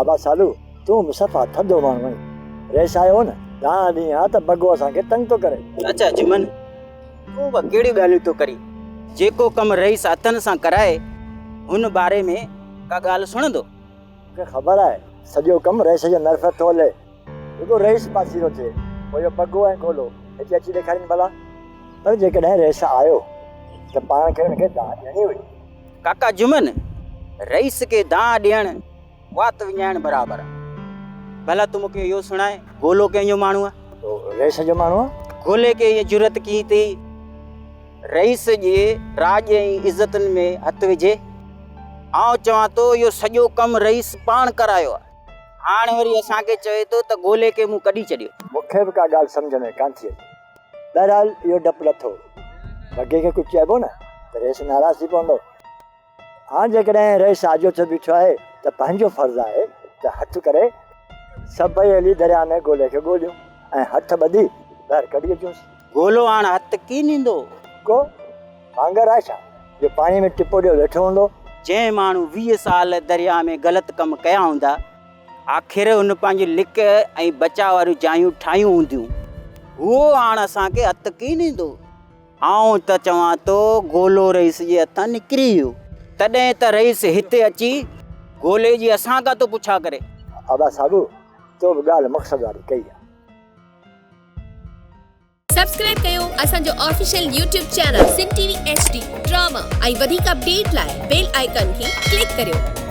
ابا سالو، تون به صفا ٿڌو ماڻهو آهين. رئيس آيو هو نه، دانهن ڏين ها ته بگو اسان کي تنگ ٿو ڪري. چاچا جمن، تون به ڪهڙيون ڳالهيون ٿو ڪرين. جيڪو ڪم رئيس هٿن سان ڪرائي، هن باري ۾ ڪا ڳالهه سڻندو؟ مون کي خبر آهي، سڄو ڪم رئيس جي معرفت ٿو هلي. رڳو رئيس پاسيرو ٿئي، پوء اهو بگو ۽ گولو هتي اچي ڏيکارين ڀلا. پر جيڪڏهن رئيس آيو ته پاڻ کي هن کي دانهن ڏيڻي هئي. ڪاڪا جمن، رئيس کي دانهن ڏيڻ وات وڃائڻ برابر آ. ڀلا تون مون کي اهو سڻاء، گولو ڪنهن جو ماڻهو آ؟ رئيس جو ماڻهو آ. گولي کي اها جرئت ڪيئن ٿي رئيس جي راڄ ۽ عزتن ۾ هٿ وجهي؟ آئون چوان ٿو اهو سڄو ڪم رئيس پاڻ ڪرايو آ. هاڻ وري اسان کي چوي ٿو ته گولي کي مون ڪڍي ڇڏيو. مون کي به ڪا ڳالهه سمجهه ۾ ڪانه ٿي اچي. بهرحال اهو ڊپ لٿو. بگي کي ڪجهه چئبو نه ته رئيس ناراض ٿي پوندو. هاڻ جيڪڏهن رئيس آجو ٿيو بيٺو آهي ته پنهنجو فرض آهي ته هٿ ڪري سڀئي هلي درياء ۾ گولي کي ڳوليون ۽ هٿ ٻڌي ٻاهر ڪڍي اچونس. گولو هاڻ هٿ ڪين ايندو. ڪو آڱر آهي ڇا جو پاڻي ۾ ٽپو ڏيو ويٺو هوندو. جنهن ماڻهو 20 سال درياء ۾ غلط ڪم ڪيا هوندا، آخر هن پنهنجي لڪ ۽ بچاء واريون جايون ٺاهيون هونديون. اهو هاڻ اسان کي هٿ ڪين ايندو. آئون ته چوان ٿو گولو رئيس جي هٿان نڪري ويو. تڏهن ته رئيس هتي اچي گولي جي اسان کان ٿو پڇا ڪري. ابا صاحب تو به ڳالهه مقصد واري ڪئي آ. سبسڪرائب ڪيو اسان جو official YouTube channel Sindh T V H D drama ۽ وڌيڪ اپڊيٽ لاء بيل آئيڪان کي ڪلڪ ڪريو.